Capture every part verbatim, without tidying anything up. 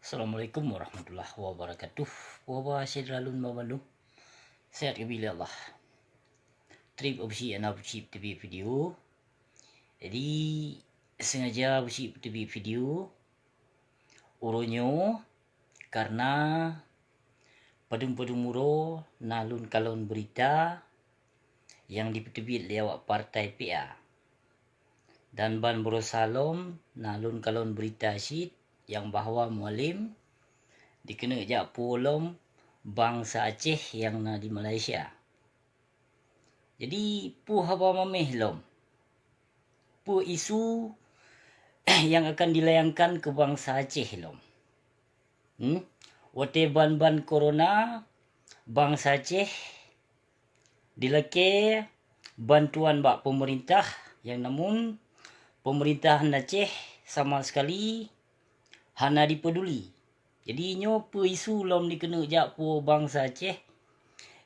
Assalamualaikum warahmatullahi wabarakatuh. Puhaba syedara lôn banmandum. Sehat keubiet lé Allah. Treb Abusyik hana Abusyik teubiet video. Jadi, sengaja Abusyik teubiet video uroe nyoe karena padum-padum uroe na lôn kalon beurita nyang jipeuteubiet lé awak partai P A. Dan ban baroesa lom na lôn kalon beurita cit nyang bahwa Mualem dikeuneuk jak puwoe lom bansa Aceh nyang na di Malaysia. Jadi, peue haba mamèh lom? Peue isu nyang akan dilayangkan keu bansa Aceh lom? Hmm? Watèe ban-ban corona, bansa Aceh dilakèe bantuan bak peumeurintah, nyang namun peumeurintah Aceh sama sekali hana jipeuduli. Jadi, nyoe peue isu lom dikeuneuk jak puwoe bansa Aceh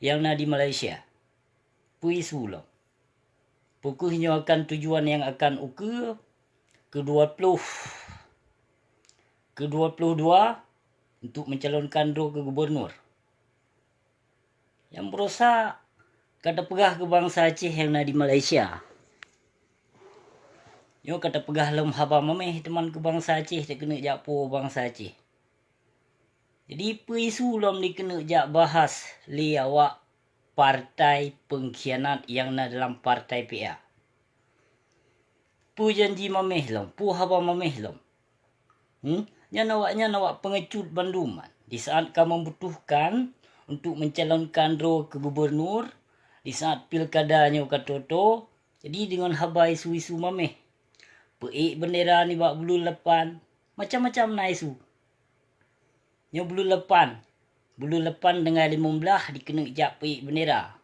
nyang na di Malaysia? Peue isu lom? Peu kheueh nyoe akan tujuan nyang akan ukeue keu dua ploh, keu dua ploh dua untuk mencalonkan droe keu gubernur? Nyang baroesa ka tapeugah keu bansa Aceh nyang na di Malaysia. Nyoe ka tapeugah lom haba mamèh teuma keu bansa Aceh, takeuneuk jak puwoe bansa Aceh. Jadi, peue isu lom dikeuneuk jak bahas lé awak partai pengkhianat nyang na dalam partai P A? Peue janji mamèh lom? Peue haba mamèh lom? Hmm? Nyan awaknyan awak peungecut bandum. Di saat ka membutuhkan untuk mencalonkan droe keu gubernur, di saat pilkada nyoe ka toe-toe, jadi deungon haba isu-isu mamèh. Peuék bendera nibak buleuen lapan, macam-macam na isu. Nyoe buleuen lapan. Buleuen lapan tanggai limong blaih dikeuneuk jak peuék bendera.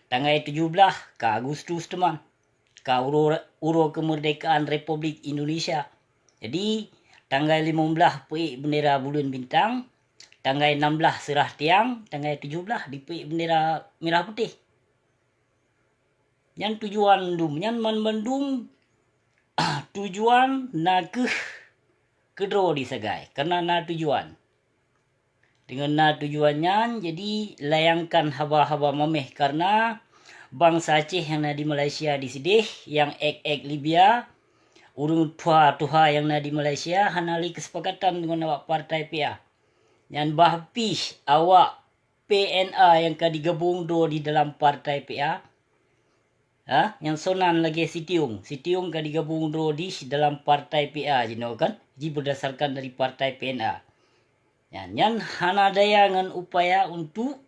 Tanggai tujoh blaih ka Agustus teuma. Ka uroe, uroe keumeurdekaan Republik Indonesia. Jadi, tanggai limong blaih peuék bendera buleuen bintang, tanggai nam blaih seurah tiang, tanggai tujoh blaih dipeuék bendera mirah putéh. Nyan tujuan dum, nyan man bandum tujuan na kheueh keudroe di sagai, karena na tujuan. Deungon na tujuan nyan, jadi layangkan haba-haba mamèh, karena bansa Aceh nyang na di Malaysia disideh, nyang ék-ék Libya, ureuëng tuha-tuha nyang na di Malaysia hana lé keusepakatan deungon awak partai P A. Nyan bah pih awak P N A nyang ka digabong droe di dalam partai P A. Ha, nyang sonan lagèe Sitiong. Sitiong ka digabong droe di dalam partai P A jinoe kan, ji berdasarkan dari partai P N A. Nyan, nyan hana daya ngon upaya untuk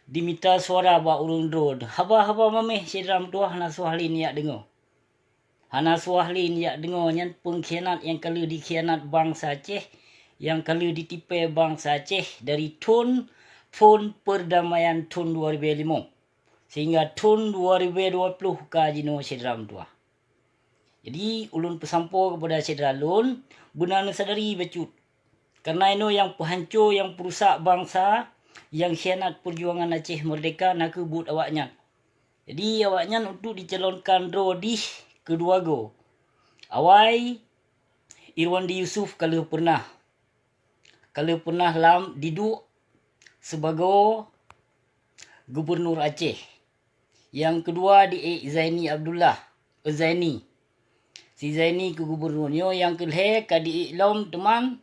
dimita suara bak ureuëng droe. Haba-haba mamèh syedara meutuwah hana suah lé neujak deungoe. Hana suah lé neujak deungoe nyan pengkhianat nyang ka lheueh dikhianat bansa Aceh, nyang ka lheueh ditipèe bansa Aceh dari thon phon perdamaian thon dua ribèe limong. Sehingga thon dua ribèe dua ploh ka jinoe syedara meutuwah. Jadi, ulôn peusampoe keupada syedara lôn, beuna neusadari bacut. Karena inoe nyang peuhanco, nyang peurusak bansa, nyang khianat peujuangan Aceh Merdeka na kheueh buet awaknyan. Jadi, awaknyan untuk dicalonkan droe dih keudua goe. Awai, Irwandi Yusuf ka lheueh peureunah, ka lheueh peureunah lam diduek sibagoe gubernur Aceh. Nyang keudua diék Zaini Abdullah, eh, Zaini. Si Zaini keu gubernur nyoe, nyang keulhèe ka diék lom teuma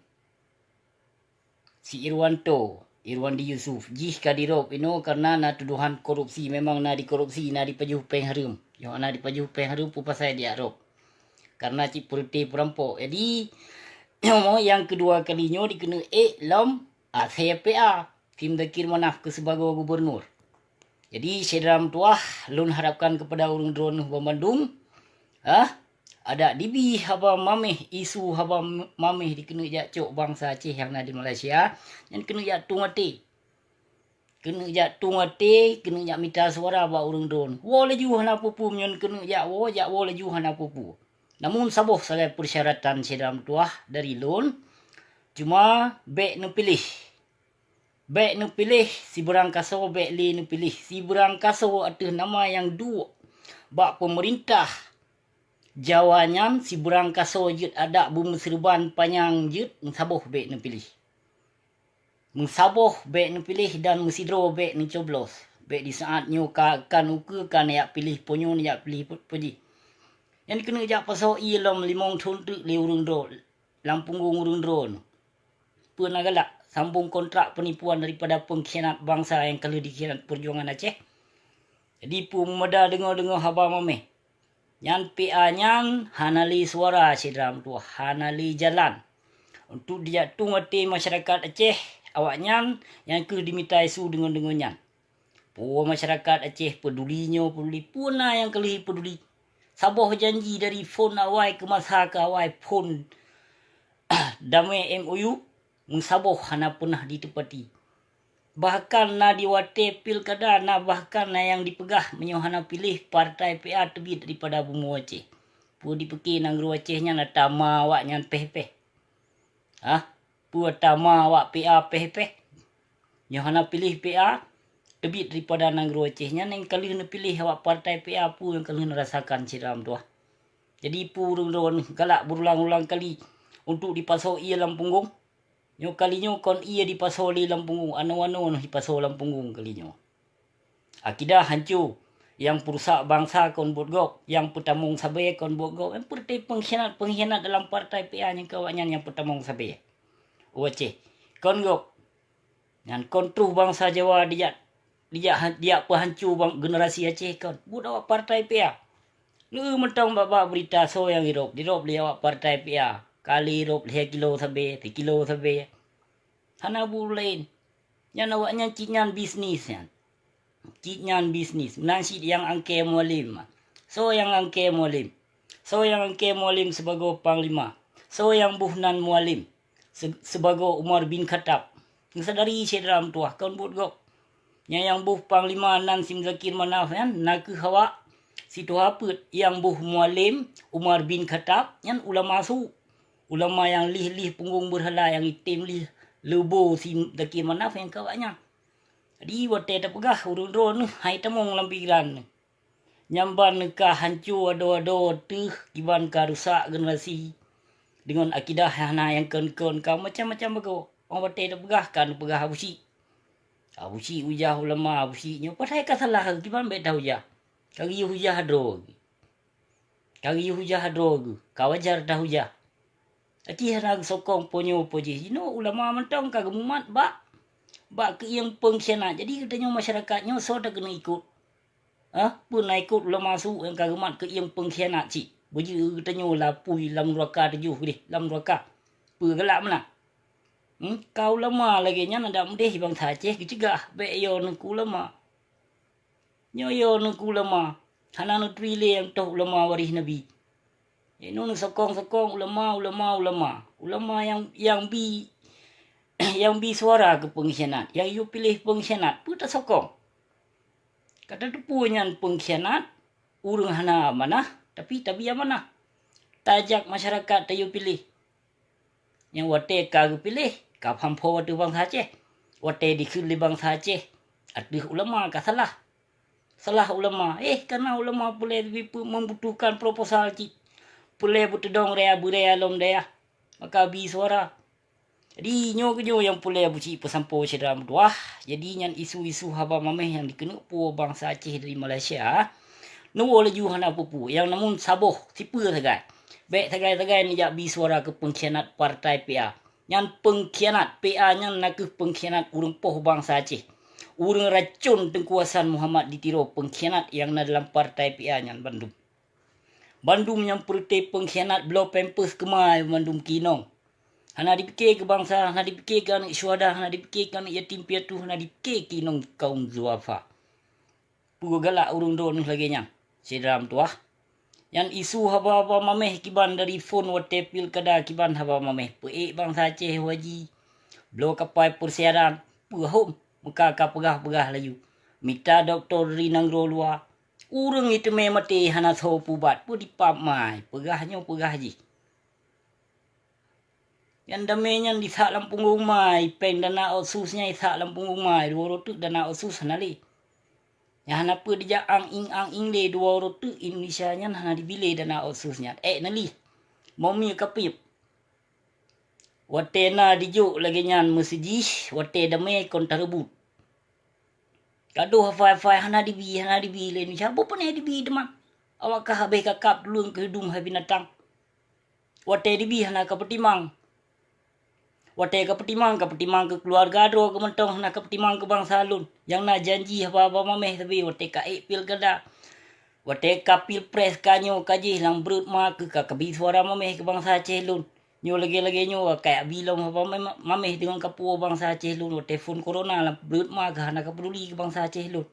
si Irwanto, Irwandi Yusuf. Jih ka dirôb inoe karena na tudohan korupsi. Memang na dikorupsi, na dipajoh péng hareuem. Nyoe na dipajoh péng hareuem peue pasai dijak rôb. Karena cit peureute peurampok. Jadi, nyoe nyang keudua kali nyoe dikeuneuk ék lom asèe P A, Tim Dakir Manaf keu sibagoe gubernur. Jadi, syedara meutuwah, lôn harapkan keupada ureuëng droeneuh banmandum, ah, adak dibi haba maméh, isu haba maméh dikeuneuk jak cok bansa Aceh nyang na di Malaysia, nyan keuneuk jak tueng até. Keuneuk jak tueng até, keuneuk jak mita suara bak ureuëng droen. Woe laju hana peue-peue, meunyoe keuneuk jak woe, jak woe laju hana peue-peue. Namun saboh sagai peusyaratan syedara meutuwah dari lôn, cuma bék neupiléh. Bék neupiléh sibeurang kasoe, bék lé neupiléh sibeurang kasoe ateueh nama nyang duek bak peumeurintah Jawa nyan siburang kasoe jeuet adak beumeuseureuban panyang jeuet meusaboh bék neupiléh. Meusaboh bék neupiléh dan meusidroe bék neucoblos. Bék di saát nyoe ka, ka neukeue ka neujak piléh po nyoe neujak piléh po jih. Nyan keuneuk jak pasoe ié lom limong thon teuk lé ureuëng droe, lam punggong ureuëng droe. Peue na galak sambong kontrak peunipuan daripada peungkhianat bansa nyang ka lheueh dikhianat peujuangan Aceh? Jadi peue meumada deungoe-deungoe haba mameh. Nyan P A nyan hana lé suara syedara meutuwah, hana lé jalan. Untuk dijak tueng até masyarakat Aceh, awaknyan nyang keuh dimita isu deungon-deungon nyan. Peue masyarakat Aceh peuduli nyoe peuduli, peue na nyang ka lheueh peuduli. Saboh janji dari phon awai keu masa keu awai phon damé M O U, meusaboh hana peunah jiteupati. Bahkan na di watée pilkada na bahkan na nyang jipeugah meunyoe hana piléh partai P A teubiet daripada bumoe Aceh. Peue jipeuke nanggroe Aceh nyan atra ma awaknyan péh-péh? Hah? Peue atra ma awak P A péh-péh? Nyoe hana piléh P A teubiet daripada nanggroe Aceh nyan nyang ka lheueh neupiléh awak partai P A peue nyang ka lheueh neurasakan syedara meutuwah. Jadi peue ureuëng droe galak beurulang-ulang kali untuk dipasoe ié lam punggong? Nyoe kali nyoe kon ié dipasoe lé lam punggong, anoe-anoe neuh dipasoe lam punggong kali nyoe. Akidah hanco, nyang peurusak bansa kon buet gob, nyang peutamong sabé kon buet gob, nyang peureute peungkhianat-peungkhianat dalam partai P A nyang keu awaknyan nyang peutamong sabé. U Aceh, kon gob. Nyan kon troh bansa Jawa dijak, dijak, dijak peuhanco bang, generasi Aceh kon. Buet awak partai P A. Lé mantong bak-bak beurita soe nyang irop, dirop lé awak partai P A. Kali irop lhée kilo sabé, sikilo sabé. Hana buet laén. Nyan awaknyan cit nyan bisnis nyan. Cit nyan bisnis. Meunan cit nyang angkée Mualem. Soe nyang angkée Mualem? Soe nyang angkée Mualem sibagoe panglima? Soe nyang boh nan Mualem se-, sibagoe Umar bin Khattab? Neusadari syedara meutuwah kon buet gob. Nyang, nyang boh panglima nan si Muzakir Manaf nyan na kheueh awak situha peuet, nyang boh Mualem Umar bin Khattab nyan ulama su. Ulama nyang lih-lih punggong beurhala nyang item lih leubo si Muzakir Manaf nyang keu awaknyan. Jadi watée tapeugah ureuëng droe neuh hai tamong lam pikiran neuh. Nyang ban neuka hanco adoe-adoe teuh kiban ka rusak generasi deungon akidah hana nyang kon-kon ka macam-macam bagoe. Ong watée tapeugah ka neupeugah Abusyik. Abusyik ujah ulama, Abusyik nyoe padahai ka salah kiban bék taujah. Ka geuyue hujah droe. Ka geuyue hujah droe geuh, ka wajar tahujah. Aci hana geusokong ponyo pojih jinoe ulama mantong ka geumumat bak, bak keuieng peungkhianat. Jadi geutanyoe masyarakat nyoe soe takeuneuk ikot? Hah? Peue na ikot ulama su nyang ka geumat keuieng peungkhianat cit? Beujeuet geutanyoe lapui lam nuraka tujoh gleh lam nuraka. Peue galak meunan? Hmm? Ka ulama lagée nyan adak meudeh bansa Aceh geuceugah bék yo neukeu ulama. Nyoe yo neukeu ulama, hana neuturi lé nyang toh ulama waréh Nabi. Inoe neusokong-sokong ulama, ulama, ulama. Ulama nyang, nyang bi, nyang bi suara keu peungkhianat, nyang yue piléh peungkhianat, peue tasokong? Ka tateupeue nyan peungkhianat, ureuëng hana amanah, tapi tabi amanah. Tajak masyarakat tayue piléh. Nyang watée ka geupiléh, ka phampo ateueh bansa Aceh. Watée dikheun lé bansa Aceh, ateueh ulama ka salah. Salah ulama, eh, kana ulama peureulée membutuhkan proposal cit. Peureulée beuteudong raya beuraya lom dayah. Maka bi suara. Jadi, nyoe keunyoe nyang peureulée Abusyik peusampoe syedara meutuwah. Jadi, nyan isu-isu haba mameh nyang dikeuneuk puwoe bansa Aceh dari Malaysia. Neuwoe laju hana peue-peue, nyang namun saboh sipeue sagai. Bék sagai-sagai neujak bi suara keu peungkhianat partai P A. Nyan peungkhianat, P A nyan nakeuh peungkhianat ureuëng poh bansa Aceh. Ureuëng racon Teungku Hasan Muhammad di Tiro peungkhianat nyang na dalam partai P A nyan bandum. Bandum nyang peureute peungkhianat bloe pampers keumai bandum keu inong. Hana dipike keu bansa, hana dipike keu aneuëk syuhada, hana dipike keu aneuëk yatim piatu, hana dipike keu inong kaum zuafa. Peue galak ureuëng droeneueh lagée nyan, syedara meutuwah? Nyan isu haba-haba mameh kiban dari phon watée pilkada kiban haba mameh peuék bansa Aceh haji, bloe kapai peusiaran, peue hom meuka ka peugah-peugah laju. Mita dokto dari nanggroe luwa, ureuëng iteumé maté hana soe peubat, peue dipap mai, peugah nyoe peugah jih. Nyang damé nyan disak lam punggong mai, péng dana otsus nyan disak lam punggong mai, dua reutôh dana otsus hana lé. Nyang hana peue dijak ang-ing-ang-ing lé dua uroe teuk Indonesia nyan hana dibilé dana otsus nyan. Ék neulih. Momi kapib. Watée na dijok lagée nyan meuseujih, watée damé kon tareubot. Gadoh hafai-hafai hana dibi, hana dibi lé Indonesia, bukon dibi teuma. Awak ka habéh kakab tuleueng keu hidung hai binatang. Watée dibi hana kapeutimang. Watée kapeutimang, kapeutimang keu keuluwarga droe keuh mantong, hana kapeutimang keu bansa lôn. Nyang na janji haba-haba maméh sabe watée ka ék pilkada. Watée ka pilpres ka nyoe ka jih lam breuet ma keuh ka kabi suara maméh keu bansa Aceh lôn. Nyoe lagée-lagée nyoe ka kayak bi lom haba ma-, maméh deungon kapuwoe bansa Aceh lôn watée phon corona lam breuet ma keuh hana kapeuduli keu bansa Aceh lôn.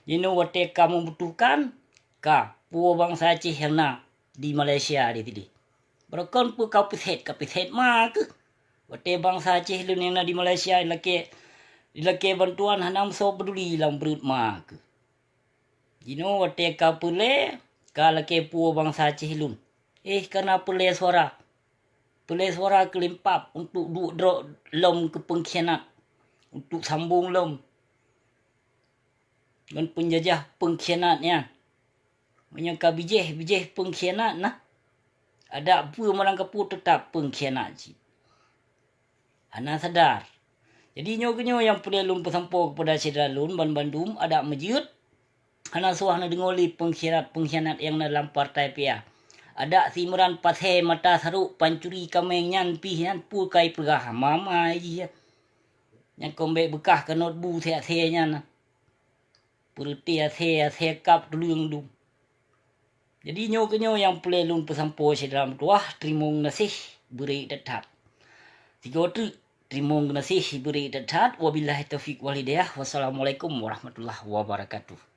Jinoe watée ka meubutuhkan, ka puwoe bansa Aceh nyang na di Malaysia di sideh. Barokon peue ka peuset, ka peuset ma keuh. Watée bansa Aceh lôn nyang na di Malaysia ilakée, ilakée bantuan hana meusoe peuduli lam breuet ma keuh. Jinoe watée ka peulée, ka lakée puwoe bansa Aceh lôn. Éh, kana peulée suara. Peulée suara keulimpab untuk duek droe lom keu peungkhianat, untuk sambong lom ngon peunjajah peungkhianat nyan. Meunyoe ka bijéh, bijéh peungkhianat na, adak peue meunan kapeue teutap peungkhianat cit. Hana sadar. Jadi nyoe keunyoe nyang peureulée lôn peusampoe keupada syedara lôn banmandum adak meujeuet, hana soe hana deungoe lé peungkhianat-peungkhianat nyang na lam partai P A. Adak si Imran Pasé mata sarok pancuri kaméng nyan pih nyan peue ka ipeugah mama jih. Nyang kon bék beukah keu not bu sée-sée nyan. Peureuté asée-asée kab tuleueng dum. Jadi nyoe keunyoe nyang peureulée lôn peusampoe syedara meutuwah, teurimong geunaséh beureuek that-that. Sigoe teuk, teurimong geunaséh beureuek that-that. Wabillahi taufiq wal hidayah. Wassalamualaikum warahmatullahi wabarakatuh.